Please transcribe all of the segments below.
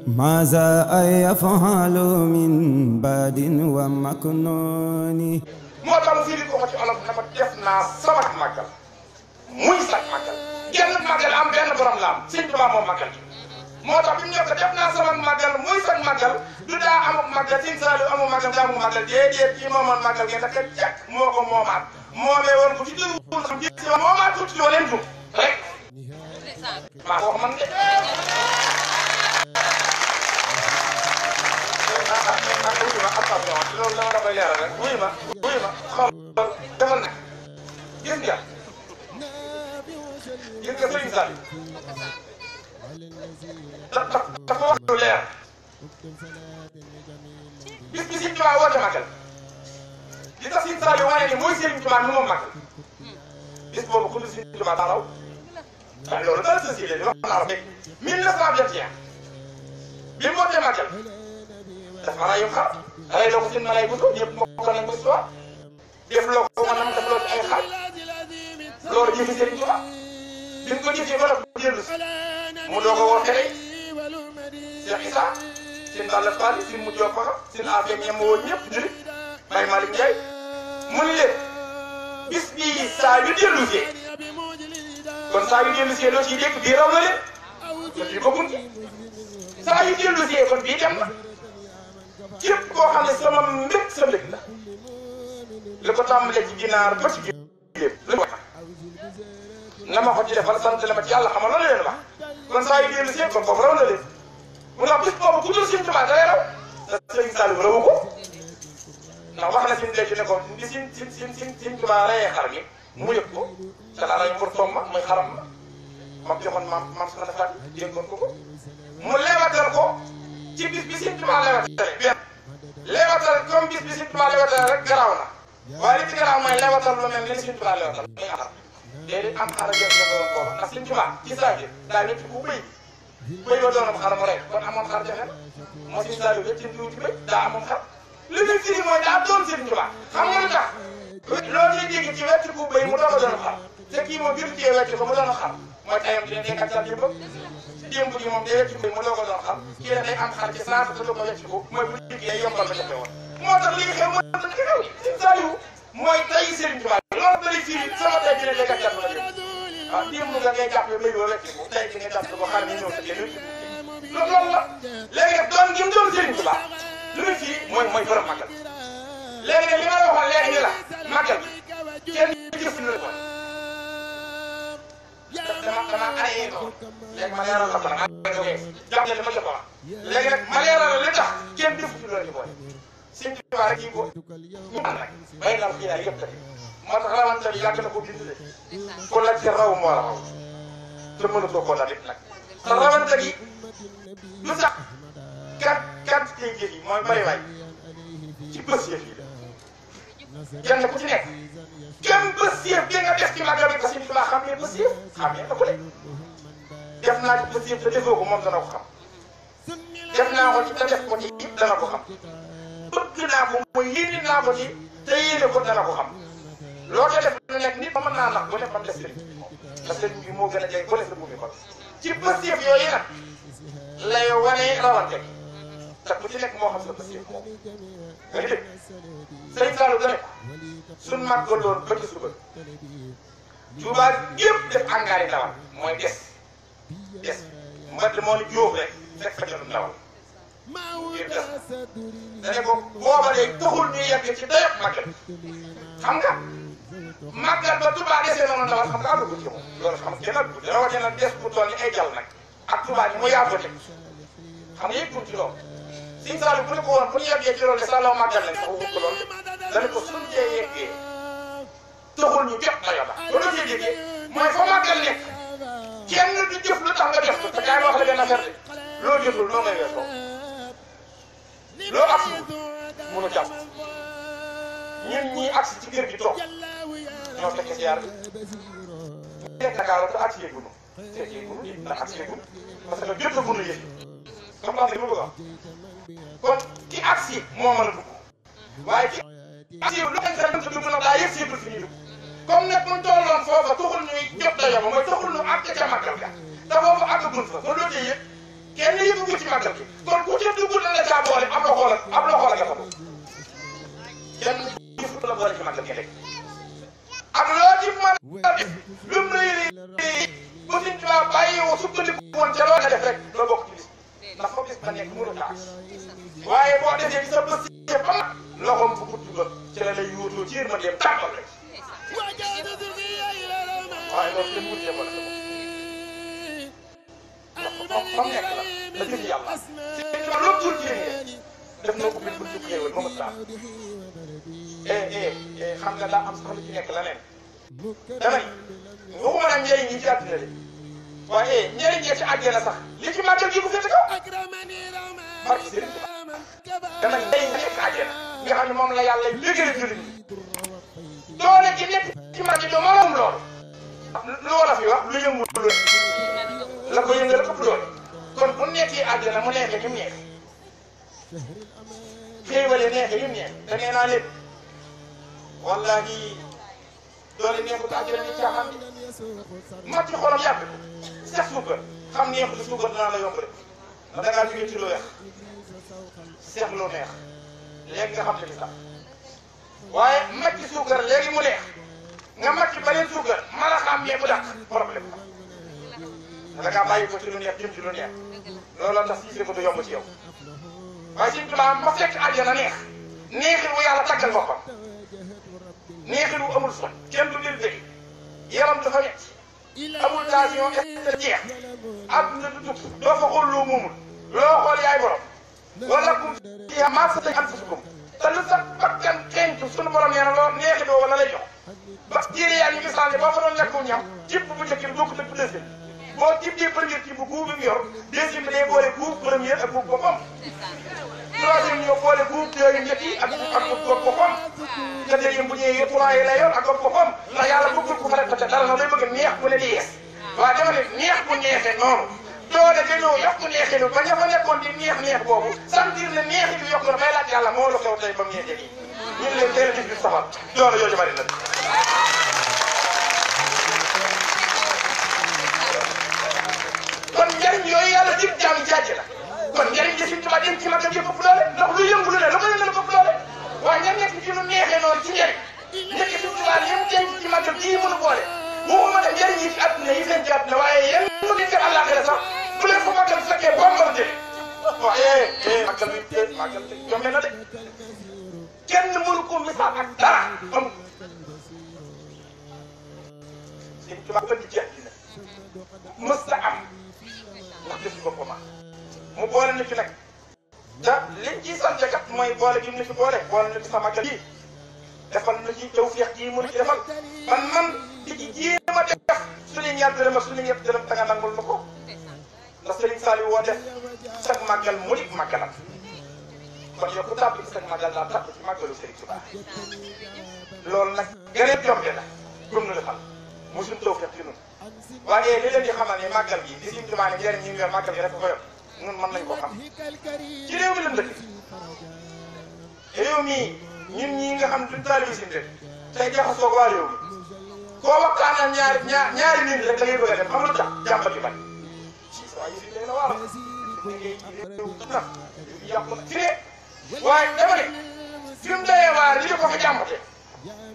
ماذا يفعل من بعد ومكنون moo tax mu firi ko ci olof na ma def naa sama màggal muy sax màggal genn màggal am benn borom la am Sëñ Tuubaa moom màggal moo tax bi mu ñëw ko def naa sama màggal muy sax màggal du daa amul màggal Sëñ Saaliw amul màggal daa amul màggal déedéet kii moomoon màggal gi naka jekk moo ko moomaat moomee woon ko ci dëgg xam ci si moomaat ko ci leen du rek maa ko wax man de loolu dama la koy leeral rek wuyu ma xool defal nag gis nga Sëñ Saaliw dafa wax lu leer bis bi Sëñ Tuubaa woote màggal li tax Sëñ Saaliw wane ni mooy Sëñ Tuubaa nu moom màggal bis boobu ku dul Sëñ Tuubaa taxaw waaye loolu dara sa si leen wax naa la 1921 bi mu wootee màggal daf ma yu xar rey loo ko seen malay bu ko ñëpp mbokk nañ ko histoire def loo ko maanaam def loo ci ay xar loolu jëfi Sëñ Tuubaa bi mu ko jëfee ba nag bu dellu si mu doog a woo tere Cheikh Issa seen Balla Fall seen mujj yoo faxa seen affaire ñam woon ñëpp jullit Baye Malick Ndiaye mu ni leen bis bii saa yu dellu see kon saa yu dellu see loo ciy dégg bii raw na leen kon bii bokkuñ ci saa yu dellu see kon bii dem na képp koo xam ne sama mbég sa mbég la li ko tàmbalee ci ginaar ba ci géej lu wax na ma ko ci defal sant la ma ci yàlla xamal la leen wax kon saa yu dellu see kon foofu raw na leen mu ndax bis boobu ku dul Sëñ Tuubaa day raw te Sëñ Saaliw rawu ko ndax wax na si léegi ne ko di Sëñ Tuubaa reyee xar mi mu yëg ko te la rey pour tomba muy xaram ma joxoon maam soxna Fatou déggoon ko mu leewatal ko ci bis bi Sëñ Tuubaa leewatale benn leewatal comme bis bi Sëñ Tuubaa leewatale rek garaaw na waaye li ci garaaw mooy leewatal lu mel ni Sëñ Tuubaa leewatal muy xar déedéet am xar jot na woon booba ndax Sëñ Tuubaa ci saa ji daa ñëpp ku bëy bëy ba doonam xar mu rey kon amoon xar jafe moo Sëñ Saaliw yëpp ci tuuti bëy daa amoon xar li muy firi mooy daa doon Sëñ Tuubaa xam nga lu tax loo ciy dégg ci wetti ku bëy mu doon a doon xar te kii moom biir cee wetti ko mu doon a xar mooy tayam ci day kàccal démb démb gi moom day wetti bëy mu doog a doon xar kii la day am xar ci saa te du ko wetti ko mooy bu liggéey yombal ba jafe woon moo tax lii xew mooy dañ ko xew Sëñ Saaliw mooy tay Sëñ Tuubaa loolu day firi sama tay dina day kàccal ba démb waaw démb nga ngay jàpp bëy ba wetti ko tay gi nga jàpp ko xar mi ñëw sa kenn loolu la léegi nag doon gi mu doon Sëñ Tuubaa li muy fii mooy borom màggal léegi nag li ma la waxoon léegi ni la màggal kenn jëf na ko dama arrêté ko léegi ma leeral la ko nag jàpp ne li ma jot a wax léegi nag ma leeral la li tax kenn jëf ci loolu ci boole Sëñ Tuubaa rek yi ko ñu ànd rek bay nal kii daal yëpp tamit moo tax rawante bi yàgg na ko bind de ku la ci raw moo raw te mënatoo koo daal it nag te rawante gi lu tax kat jëf yi mooy bari waay ci bës yëf yi la kenn ku ci nekk kenn bës yëf bi nga def ci màggal bi Sëñ Tuubaa xam ne bës yëf xam ne ëpp def naa ci bës yëf te defoo ko moom dana ko xam def naa ko ci te def ko ci dana ko xam bëgg naa ko mooy yéene naa ko ci te yéene ko dana ko xam loo ca def lu nekk nit ma mën naa nax bu ne man def sëriñ te sëriñ bi moo gën a jege bu ne sa bumi kon ci bës yëf yooyu nag lay wane rawante te ku ci nekk moo xam sa bës yëf moom nga ngi dégg Sëñ Saaliw da ne suñ màggaloon ba ci suba Tuubaa yëpp def angaari ndawal mooy des mbedd moo ni jóob rek fekk fa jotu ndawal ngir des da ne ko booba de taxul ñuy yegg ci dayob màggal xam nga màggal ba Tuubaa desee noonu ndawal xam nga am na ko ci moom loolu xam nga nag rawatina des bu toll ni ay jàll nag ak Tuubaa ni mu yaatoo teg xam nga yëpp ci loolu Sëñ Saaliw bu ne ko woon bu ñu yeggee ci loolu de sàllaw màggal lañ ko wut ko loolu dana ko suñ cee yeggee taxul ñu jot dayo ba ba doo cee yeggee mooy fa màggal nekk kenn du jëf lu tax nga def ko te kaay ma wax la benn affaire de loo jëful noo ngay weesoo loo agsi mënu jàpp ñun ñii agsi ci kër gi toog ñoo fekke ziar bi nekk Dakar te agsi yeegunu ndax agsi yeegunu parce que jot la gunu yëg xam nga li ma bëgg a wax kon ki agsi moo mën a dugg waaye ki agsi lu ko sa dugg nag daa yëg si fi ñuy dugg comme nag mu tolloon foofa taxul ñuy jot dayo ba mooy taxul ñu àgg ca màggal ga te foofu àggagul fa ba doo cee yëg kenn yëngu ko ci màggal gi kon ku ca dugg na la caa boole am loxo la nga fa kenn yëngu la boole ci màggal gi rek am loo ci mën a def lu mu rëy bu Sëñ Tuubaa bàyyi woo sukkandiku woon ca loo nga def rek loo bokk ci bis ndax foo gis ba nekk mënu taas waaye boo defee ci sa bës yi ba mag loxoom bu gudd ba ci la lay yóotoo ci yërmande dem tàmbal rek waaye loolu kenn mënu cee boole ndax fam nekk la jëm yàlla loolu tur ci def na ko mit bu jub xéewal ba ma saa xam nga daa am sax lu ci nekk leneen damay waxuma nag njëriñ yi ci àddina de waaye njëriñ yi ci àjjana sax li ci màggal gi ko féete kaw barke Sëriñ Tuubaa dama njëriñ yi nekk àjjana nga xam ne moom la yàlla liggéey jullit ñi doole gi nekk ci màggal gi moom loolu lu war a fi wax lu yëngu lu la ko yëngal ëpp doole kon bu nekkee àjjana mu neexee ni mu neex xéewale neexee ni mu neex da nee naa leen wallahi doole neexut àjjana ni caaxaan bi mat ci xolam yàgg sax suukar xam neexut suukar dinaa la yomb rek ndax da ngaa jógee ci lu weex seex lu neex léegi nga xam ne li sax waaye mat ci suukar léegi mu neex nga mat ci beneen suukar mën a xam ne bu dàq problème la da ngaa bàyyi ko ci lu neex jëm ci lu neex looloo tax siise ko du yomb ci yow waaye Sëñ Tuubaa ma fekk àjjana neexit wu yàlla taggal boppam neexit wu amul son kenn du leen dégg yaram dafa metti amul tension est jeex àdduna du tukki doo fa xool loo moomul loo xool yaay borom wala kum fiihaa maa shtahat anfusukum te lu sa bakkan xeeñtu sunu borom nee na lool neexit woo la lay jox ba téere yaa ngi misaal ne boo fa doon lekku ñam cibb bu njëkk bi bokkut ak bu deuxième boo cibbee première ci bu guub bi mu yor deuxième bi day boole guub première ak guub boppam troisième ñoo boole guub yooyu njëkk yi ak guub boppam quatrième bu ñëwee yor trois yi lay yor ak guub boppam ndax yàlla bëggul ko fa def ca dara na lay bëgg neex bu ne di yees waaw dama ne neex bu neexee noonu doole dañoo yokk neexinu ba ña fa nekkoon di neex boobu sentir ne neexi bi yokk na may laaj yàlla moo la xew tey ba mu neexee nii ñu ngi leen teel a gis bi safar doole yooyu bari na kon njariñ yooyu yàlla dig jaam jàjj la kon njariñ li Sëñ Tuubaa dem ci màggal gi ëpp doole ndax lu yëngu lu ne lu ko yëngal ëpp doole waaye ña nekk ci lu neexee noonu ci njariñ nekk Sëñ Tuubaa li mu denc ci màggal gii mënu boole waxuma ne njariñ yi ci àdduna yi feeñ ci àdduna waaye yéen ñu ngi ci àllaaxira sax bu leen ko màggal fekkee bombardé waaw màggal bi jombe na de kenn mënu ko misaal ak dara amul Sëñ Tuubaa ëndi ci àddina mës ta am ndax def ci boppam mu boole na ci nag te liñ ciy sant kat mooy boole gi mu ne ci boole na ci sa màggal yi defal na ci tawfeex ji mu ci defal man di ci jéem a def suñu ñaar dërëm ak suñu ñett dërëm da nga nangul na ko ndax Sëriñ Saliou woo def sag màggal mu di màggalam kon yow ku tàbbi ci sag màggal laa tàbbi ci màggalu Sëriñ Tuubaa loolu nag gëneeb jombe la comme nu la xam mu suñu tawfeex ci ñun waaye li leen di xamal ne màggal gi di Sëriñ Tuubaa ne njëriñ ñi mu yor màggal gi rek ko yor ñun mën nañ koo xam ci réew mi lañ dëkk réew mii ñun ñii nga xam duñ taalibi Sëriñ rek tey jaxasoo waa réew mi koo waxtaanal ñaari nit rek da ngay bëgg a dem xam lu tax jàmbat yu bari waaye yëf yi léegi na waar yàqu na fi ne waaye dama ne fi mu doyee waar li ko fa jàmbate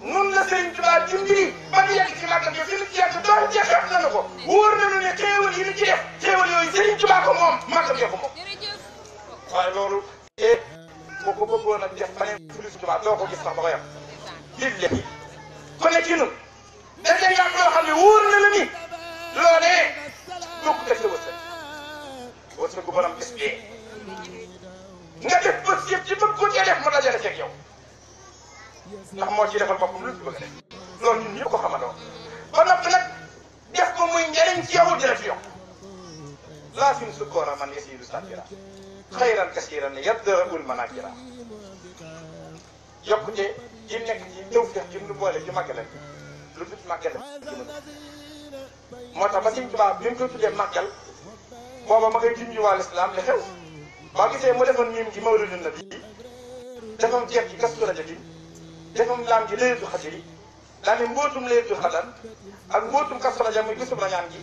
nun la Sëriñ Tuubaa dimbali ba ñu yegg ci màggal gi fi mu yegg doon jeexeet nañu ko wóor nañu ne xéewal yi ñu ci def xéewal yooyu Sëriñ Tuubaa ko moom màggal gi ko moom waaye loolu boo ko bëggoon a def beneen Sëriñ Tuubaa doo ko gis sax ba ko yem lii léegi kon nag ci ñun dañ lay yàq loo xam ne wóor na la ni loolee doo ko teg sa wërsëg gu borom bis bee nga def bés yëpp ci bëgg ko cee def mu dajale ceeg yow ndax moo ciy defal boppam lu ci bëgg a def loolu ñun ñëpp ko xamandoo ba noppi nag def ko muy njëriñ ci yow dina ci yokk laa sin sukkoora man yasiidu sakira xayran kasiran yadra'ul manakira yokkute ci nekk ci tawfeex ci lu boole ci màggale lu dul màggale moo tax ba Sëñ Tuubaa bi mu koy tuddee màggal booba ma ngay junj waa lislaam li xew boo gisee mu defoon miim gi mawlidun nabi defam jeex ci Kazu Rajab defam laam gi laylatul xadri daal ne mbootum laylatul xadar ak mbootum Kazu Rajab muy bisub rañaan gi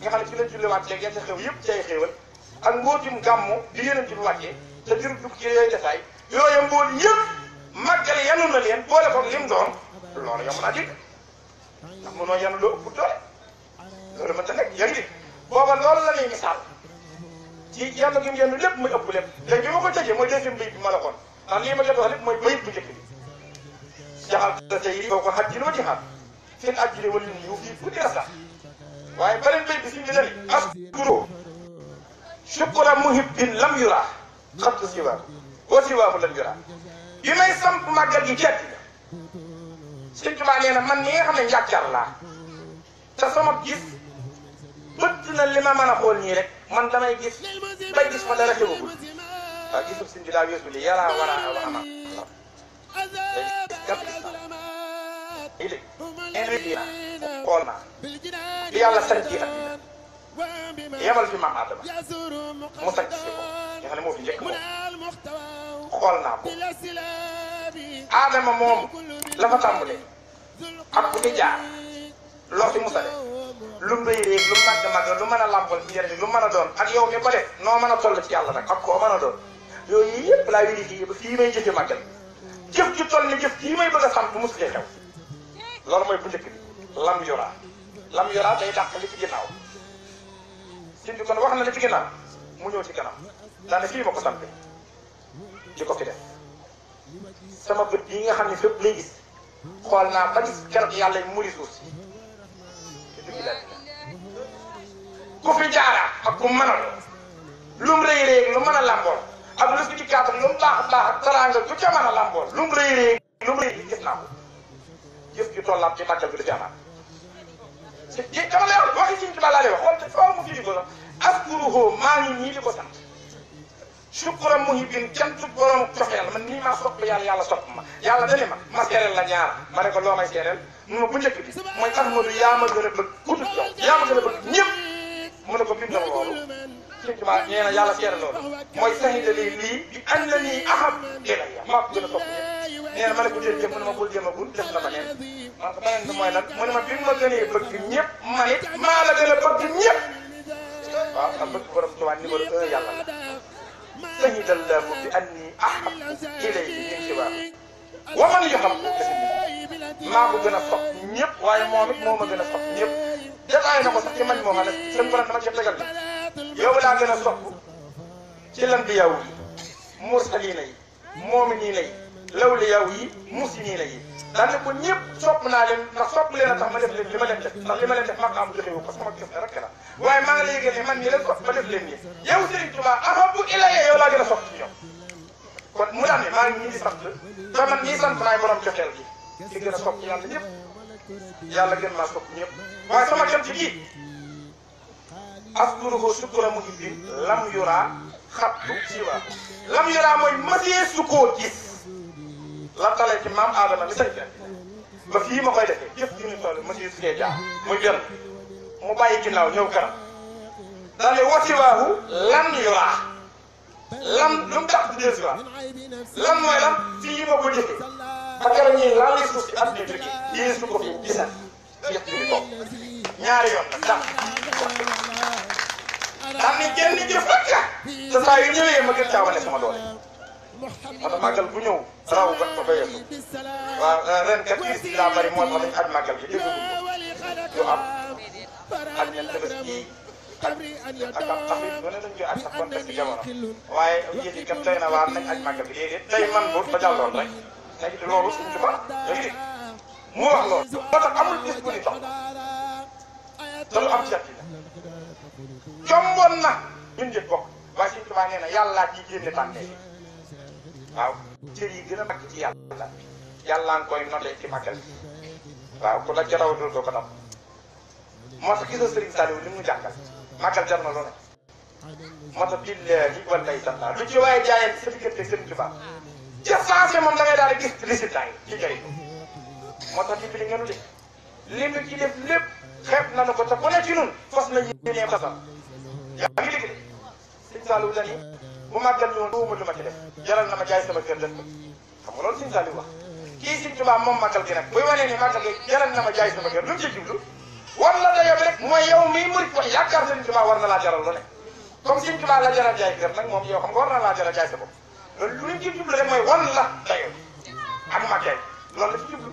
nga xam ne ci lañ julliwaat léegi ca xew yëpp ci ay xéewal ak mbootum gàmmu di yonent bi wàccee te jur dugg ci yooyu defaay yooyu mbool yëpp màggal yanu na leen boole ko lim doon loolu yomb naa dégg ndax mënoo yanu loo ëpp doole loolu mën ta nekk yaa ngi dégg booba loolu la ñuy misaal ci yanu gi mu yanu lépp muy ëpp lépp léegi bi ma ko tëjee mooy deuxième bayit bi ma la xoon ndax lii ma jot wax lépp mooy bayit bu njëkk bi jaxal ta tey yi boo ko xaj ji loo ci xaar seen ajjile wala yu fii fu dee sax waaye beneen bayit bi si ñu ne askuro shukra muhibbin lam yura xattu siwaa boo siwaahu lam yura bi may samp màggal gi ceet la Sëñ Tuubaa nee na man ñi nga xam ne njàccar laa te sama gis bëtt na li ma mën a xool nii rek man damay gis bay gis fa dara xewagul waaw gisul sëñ bi daa weesu li yàlla war a wax ama xool naa li yàlla sañ ci addina yemal fi maam Adama mu sañ si ko nga xam ne moo fi njëkk moom xool naa ko Adama moom la fa tàmbalee ak bu fi jaar loo fi musa def lu mu rëy réeg lu mu màgg màgg lu mën a làmbal ci njëriñ lu mën a doon ak yow mi ko def noo mën a toll ci yàlla rek ak koo mën a doon yooyu yëpp laa vérifié ba fii may jëfe màggal jëf ci toll ni jëf fii may bëgg a sant mosu cee xew loolu mooy bu njëkk bi lam yora day dàq li ci ginnaaw sin bi kon wax na li ci ginnaaw mu ñëw ci kanam daane fii ma ko sampee di ko fi def sama bët yi nga xam ne fépp lay gis xool naa ba gis keroog yàlla yi muri suuf si ku fi jaara ak ku mën a lu mu rëy réeg lu mën a làmbool ak lu fi ci kàttan lu mu baax baax taraanga du ca mën a làmbool lu mu rëy réeg lu mu rëy gis naa ko jëf ju tollaat ci màggal bi du ci amaat dama lay wax waxi Sëñ Tuubaa laa lay wax xool faaw mu firi ko sax askuruhu maa ngi nii di ko sant shukran muhibbin cantu borom cofeel man nii maa sopp yàlla yàlla sopp ma yàlla dane ma seereel la ñaar ma ne ko loo may seereel mu ne bu njëkk bi mooy Ahmadu yaa ma gën a bëgg ku dul yow yaa ma gën a bëgg ñëpp mu ne ko bind na loolu Sëñ Tuubaa nee na yàlla seereel loolu mooy sahida lii bi annanii ahab ilayya maa ko gën a sopp ñëpp nee na ma ne ko jërëjëf mu ne ma bul jéem a bul def na ma neen man ko beneen bi mooy nag mu ne ma bi ma gënee bëgg ñëpp man it maa la gën a bëgg ñëpp waaw am bëgg borom Tuubaa numéro 1 yàlla la سيد الله بأني أحب إليه من سواه ومن يحب ما ko gën a sopp ñëpp waaye moom it moo ma gën a sopp ñëpp détaillé na ko sax ci man moo xam ne seen borom dama ci tegal yow laa gën a sopp ci lan bi yow yi mursaliina yi mu'miniina yi lawliyaa yi muslimiina yi daan ne ko ñëpp sopp naa leen ndax sopp leen a tax ma def leen li ma leen def ndax li ma leen def maqaam joxe wu ko sama gis rek la waaye maa ngi lay yëgal ne man ñi leen sopp ma def leen nii yow Sëriñ Tuubaa ahabbu ilayya yow laa gën a sopp ci ñoom kon mu daan ne maa ngi ñii di sant te man ñii sant naay borom joxeel gi ci gën a sopp yàlla ñëpp yàlla gën maa sopp ñëpp waaye sama cant gi askuruhu shukra muhibbin lam yura xattu siwa lam yura mooy masee su koo gis la talee ci maam Adama mi sañ ba fii ma koy defee jëf ji ñu toll masee su kee jaar muy benn mu bàyyi ginnaaw ñëw kanam daal di wasiwaahu lan yura lan lu mu tax di desiwaat lan mooy lan fii ma ko jëfee ba keroog ñii lan lay suuf si at bi jóge yéen su ko fi gisal jëf ji di toog ñaari yoon nag tax daan ni genn jëf rek la te saa yu ñëwee ma gën caa wane sama doole moo tax màggal bu ñëw raw ba ba yeesu waaw ren kat yi daa bari moo tax dañ aj màggal gi dégg du am ak ñen Tabaski ak am tax it doone dañ koy aj sax contexte jamono waaye yéen yi kat tey na waar nañ aj màggal gi déedéet tey man bu ba jàlloon rek léegi loolu Sëñ Tuubaa léegi mu wax loolu moo tax amul bis bu ni tox te lu am ci at yi la jomboon na ñun ñëpp bokk waaye Sëñ Tuubaa nee na yàllaa ci génne tànnee waaw cër yi gën a mag ci yàlla yàllaa nga koy noté ci màggal waaw ku la jaraw doo ko dam moo tax gisoo Sëriñ Saliou li mu jàngal màggal jar na lu ne moo tax billaahi wallahi taala lu ci waaye jaayeen sa diggante Sëriñ Tuubaa ca sensé moom da ngay daal di gis résultat yi ci jëriñ moo tax li ngeen di li mu ci def lépp xeeb nañu ko te ku ne ci ñun fas na yéenee xasal yaa ngi dégg de Sëriñ Saliou la ni bu màggal ñëwoon duuma lu ma ci def jaral na ma jaay sama kër def ko xam nga loolu Sëriñ Saliou wax kii Sëriñ Tuubaa moom màggal gi nag buy wanee ni màggal gi jaral na ma jaay sama kër lu mu ci jublu war la dayoo bi rek mooy yow mii murit wax yaakaar Sëriñ Tuubaa war na laa jaral lu ne comme Sëñ Tuubaa la jar a jaay kër nag moom yow xam nga war na laa jar a jaay sa bopp loolu lu ñu ci jublu rek mooy wan la dayoo ak màggay loolu la ci jublu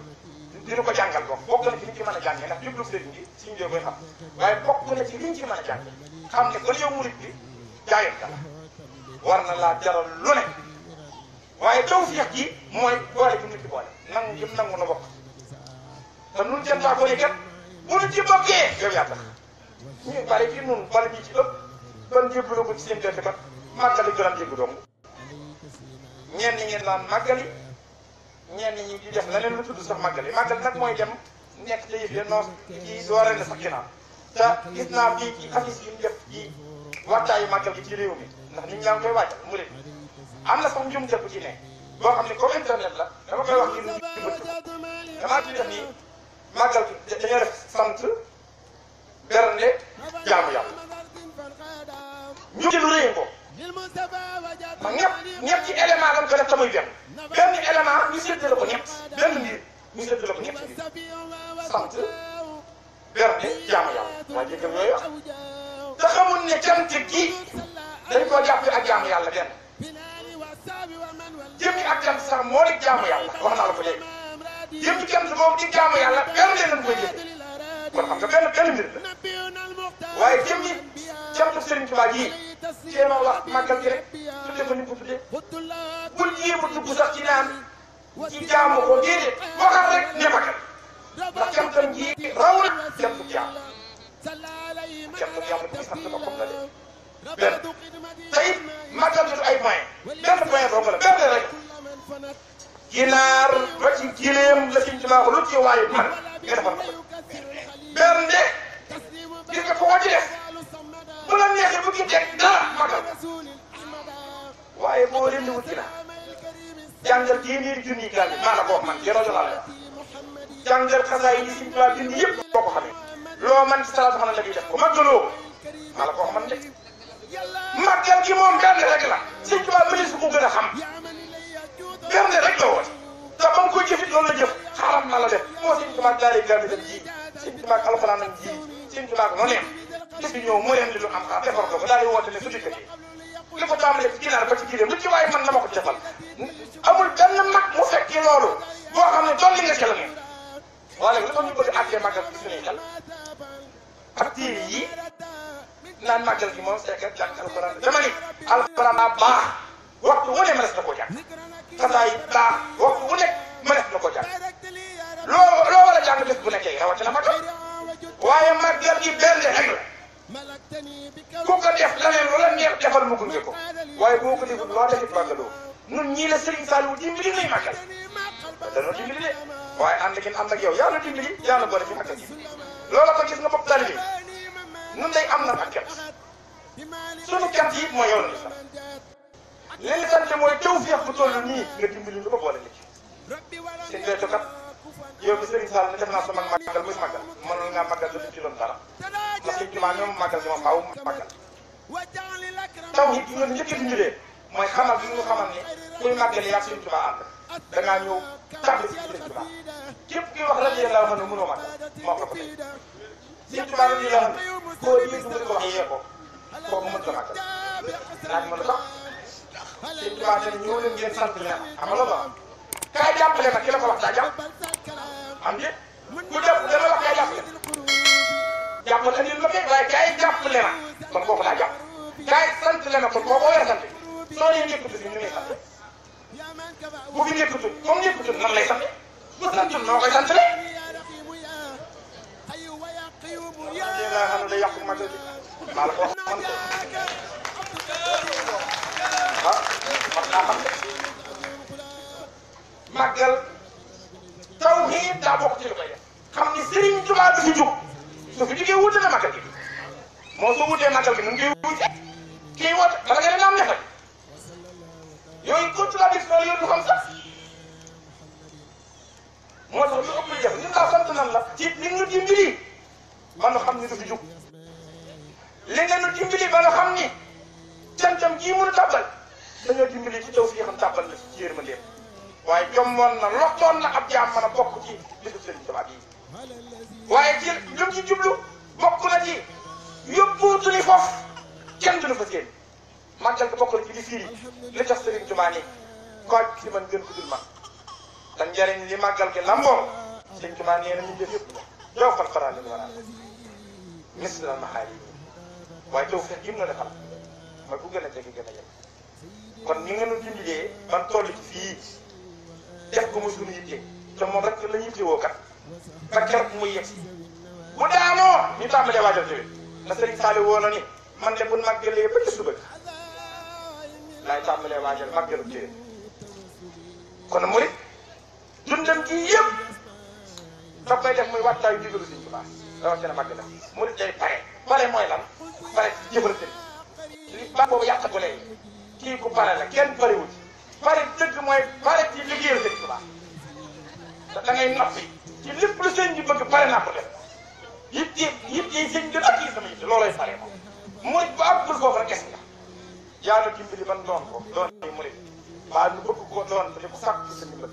dina ko jàngal bokk na ci liñ ci mën a jàngee ndax jublu sëriñ bi suñu joo koy xam waaye bokk na ci liñ ci mën a jàngee xam ne kon yow murit bi jaayam dara war na laa jaral lu ne waaye tawfiix ji mooy boole bi nit ci boole nangu jëm nangu na bokk te nun seen baa ko ne kat bu nu ci bokkee yow yaa tax ñu bari ci nun bala ñi ci ëpp ban jébbalu ko ci seen gerte kat màggali gëram jéggu dong ñenn ñi ngeen naan màggali ñenn ñi di def leneen lu tudd sax màggali màggali nag mooy dem nekk ca yëf ya noos ci doore na sax ginnaaw te gis naa fii ci affiche yi ñu def ci wattaayu màggal gi ci réew mi ndax nit ñaa ngi koy waajal mu leen am na sax njumte bu ci ne boo xam ne comme internet la dama koy wax ngir ñu bëtt damaa ci def nii màggal gi dañoo def sant bernde jaamu yàlla ñu ci lu rëy ko ma ñett ci élément lañ ko def tamuy benn élément ñu séddale ko ñett benn mbir ñu séddale ko ñett mbir sant bernde jaamu yàlla waa jéggal yooyu wax te xamul ne cant gi dañ koo jàppe ak jaamu yàlla benn jëmmi ak cant sax moo di jaamu yàlla wax naa la ko léegi jëmmi cant boobu di jaamu yàlla bernde lañ koy jëfe kon xam nga benn mbir la waaye jëmmi cantu Sëriñ Tuubaa ji jéem a wax màggal gi rek tudde ko ni ko tuddee bul jéem a dugg sax ci naan ci jaamu ko déedéet waxal rek ne màggal ndax cantam ji raw na cantu jaam cantu jaam di sant ba comme la de benn te it màggal gi du ay point benn point dong la benn rek ginaar ba ci gileem la Sëriñ Tuubaa ko lu ci waaye man nga defal ko bernde gis nga ko ci def bu la neexee bu ci teg dara magal waaye boo leen di wut ci na jàngal téeméeri junni yi gàllankoor maa la ko wax man ci rajo laa lay wax jàngal xasaay yi Sëriñ Tuubaa bind yëpp boo ko xamee loo man ci salaatu xanaa la ñuy def ko màggaloo maa la ko wax man de màggal gi moom benn rek la Sëriñ Tuubaa mënees su ko gën a xam benn rek la woon te ba nga koy jëfit loolu la jëf xaram na la def moo Sëriñ Tuubaa daal gàllankoor dem ji Sëriñ Tuubaa alxuraan nañ ji Sëriñ Tuubaa ko noonu bis bi ñëw mu leen di lu am xaar defar ko daal di woote ne su dikkatee li ko tàmbalee ci ginaar ba ci gileem lu ci waaye man na ma ko defal amul benn mag mu fekki loolu boo xam ne dolli nga ca la ngeen waaye li tax ñu bëgg àggee màggal gi suñuy xel ak téere yi naan màggal gi moom c'est que jàng alxuraan dama ni alxuraan daa baax waxtu wu ne mënees na koo jàng xasaay baax waxtu wu nekk mënees na koo jàng loo war a jàng bés bu nekkee rawatina màggal waaye màggal gi benn rek la ku ko def leneen lu la neex defal mu gunge ko waaye boo ko deful loo defit màggaloo nun ñii la Serigne Saliou dimbali nay màggal danoo dimbali de waaye ànd gi ànd ak yow yaa la dimbali yaa la boole ci màggal gi loola ko gis nga bopp taalibe nun day am na ak cant sunu cant yi mooy yow la ñu sant li ñu sant mooy tawfeex bu toll nii nga dimbali lu ko boole nit seen béykat kat yow mi Serigne Sall ne def naa sama màggal muy màggal mënoon ngaa màggal dafa ci doon dara ndax Sëriñ Tuubaa ñoom màggal gi moom faaw màggal taw yi ñu njëkk a dimbalee mooy xamal bi ñu xamal ni kuy màggal yaa Sëriñ Tuubaa ànd da ngaa ñëw tàbbi ci Sëriñ Tuubaa képp kuy wax radiyallaahu anhu mënoo màggal moo ko tey Sëriñ Tuubaa radiyallaahu anhu koo dégg mu di ko wax yee ko kooku mën ko màggal laaj ma lu tax Sëriñ Tuubaa ne ñëw leen ngeen sant leen xam nga loolu kaay jàppale ma ki la ko wax daa jàpp am de ku jàpp dana wax kaay jàppale jàppal andil ma kay waaye kaay jàppale ma kon kooku daa jàpp kaay sant le ma kon kooku war a sant soo nee nekkutul fi ñu ngi sant bu fi nekkutul comme nekkutul nan lay sant bu santul noo koy sant le laa xam ne day yàqu ma maa la ko wax man ko ah man naa xam màggal tawhiid daa bokk ci li koy def xam ni Serigne Touba du fi jóg su fi jógee wute na màggal gi moo soo wutee màggal gi nu ngi wute kii woote bala nga ne naam ñaxal yooyu contradiction yooyu du xam sax moo tax lu ëpp lu jafe ñun daa sant nan la ci li ñu dimbali ba nga xam ni du fi jóg li nga ñu dimbali ba nga xam ni cantam gii mënu tàbbal dañoo dimbali ci taw fii xam tàbbal la ci yërmandeem waaye jommoon na lottoon na ab jaam mën a bokk ci bisu Sëriñ Tuubaa yi waaye ci lu mu ci jublu bokk na ci yóbbuutu ni foofu kenn du la fa seen màggal ga bokk ci li firi li tax Serigne Touba ni kooj si man gën ko dul man te njëriñ li màggal gi lamboo Serigne Touba nee na ñu def yëpp yow fal faral di waral misal ma xaar yi waaye taw fex yim la defal mooy ku gën a jege gën a yem kon ni nga nu dimbalee ban toll ci fii def ko muy suñu yitte te moom rek la yittewoo kat ba keroog muy yegg bu daanoo ñu tàmbalee waajal tamit na Serigne Saliou woo na ni man de bu màggalee ba ci suba laay tàmbalee waajal màggalu téere kon murit dundam gi yëpp daf koy def muy waxtaayu digalu Serigne Touba rawatina màggal murit day pare mooy lan pare ci jëfal Serigne li ba boobu yàq ko léegi kii ku pare la kenn parewul pare dëgg mooy pare ci liggéeyal Serigne Touba te da ngay noppi ci lépp lu sëñ bi bëgg pare naa ko def yitte sëñ bi ak yi sama yitte loolay pare moom murit bu àggul foofu rek est nga yàlla dimbali ban doon ko doon yi murit waa nu bëgg ko doon te ko sàkk ci sa ndimbal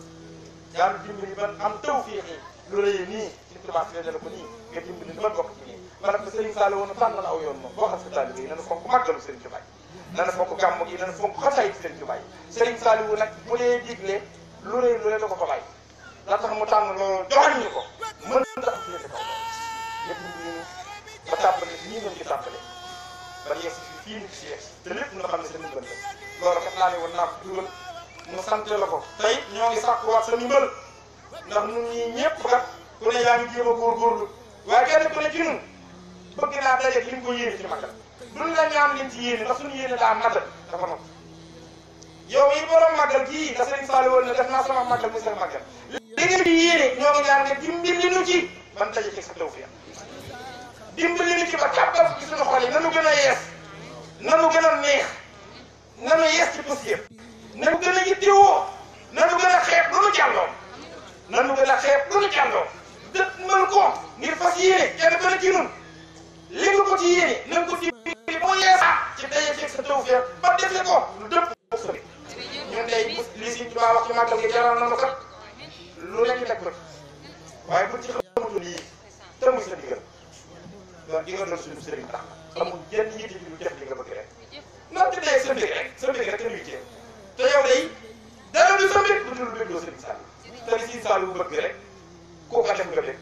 yàlla dimbali ban am taw fii lu rëy nii Serigne Touba féetale ko nii nga dimbali ban bokk ci nii ma ne ko Serigne Saliou woon tànn na aw yoon moom boo xam si taalibe yi nana fonk màggalu Serigne Touba nana fonk gàmmu gi nana fonk xasaay ci Serigne Touba Serigne Saliou nag bu dee digle lu rëy da ko ko bàyyi la tax mu tànn loolu joxañ ñu ko mën ta am féete kaw lépp ñu ba tàmbale ñii ngeen ci tàmbale ba yees fii nit si yees te lépp nga xam ne sa ndimbal la loolu kat naa ne woon naa ko dugal mu sant la ko tey ñoo ngi sàkkuwaat sa ndimbal ndax ñun ñii ñëpp kat ku ne yaa ngi jéem a góorgóorlu waaye kenn ku ne ci ñun bëgg naa daje li mu ko yéene ci magal duñ la ñaan leen ci yéene ndax suñu yéene daa matal dafa not yow yi borom magal gii da Serigne Saliou woon ne def naa sama magal muy sama magal li ngeen di yéene ñoo ngi ñaan nga dimbali nu ci ban daje ci sa tawfiq dimbali nu ci ba kàppal ci suñu xol yi nanu gën a yees nanu gën a neex nanu yees ci possible nanu gën a yittewoo nanu gën a xeeb lu nu jàlloo nanu gën a xeeb lu nu jàlloo dët mën ko ngir fas yéene kenn gën a ci nun li nga ko ci yéene na nga ko dimbali boo yeesaa ci daje ci sa tawfiq ba defe ko lu dëpp ñun day li Serigne Touba wax ci màggal gi jaral nanu kat lu nekk teg bët waaye bu ci xamatul yii te muy sa digal donc di nga doon suñu sëriñ tax amul yenn yitte bi lu def li nga bëgg rek ndax te day sa mbég rek te muy jéem te yow day dara du sa mbég lu dul bégloo Serigne Saliou te li Serigne Saliou bëgg rek koo ko def nga bég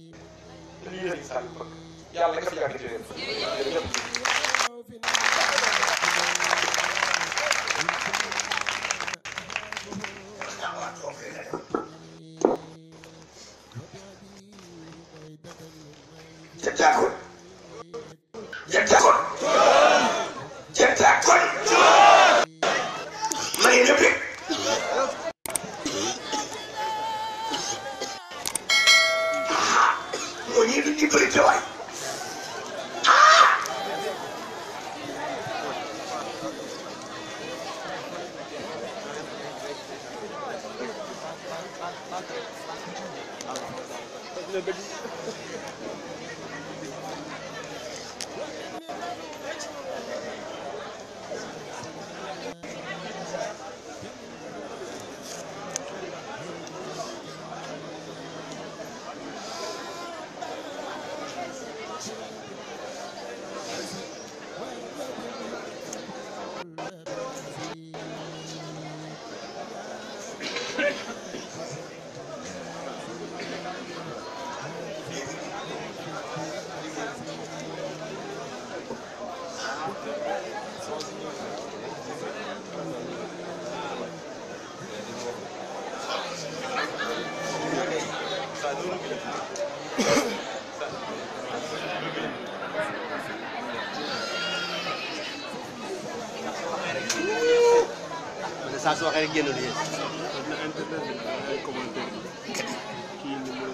te lii Serigne Saliou bëgg yàlla nga fi yàgg ci réew saa su waxee rek génn lu yéen. na internet bi ay commentaire kii ni mu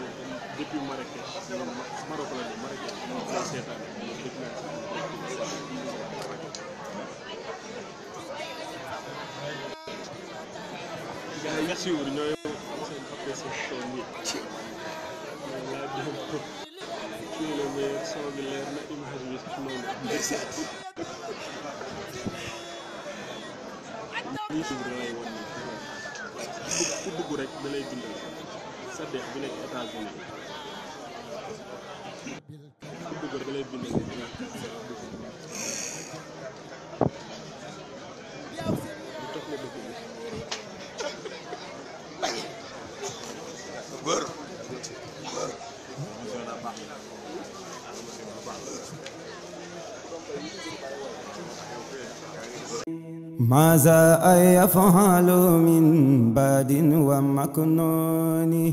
depuis Marrakech Maroc la ne Marrakech moom lay seetaan gars yi suivre ñooy seen appréciation yi laa dem ko kii la mais son bi leer na image bi sax noonu lii suivre lay wan ku dugg rek da lay bindal sa dex bi nekk États-Unis ku dugg rek da lay bindal wër ماذا يفعل من باد ومكنون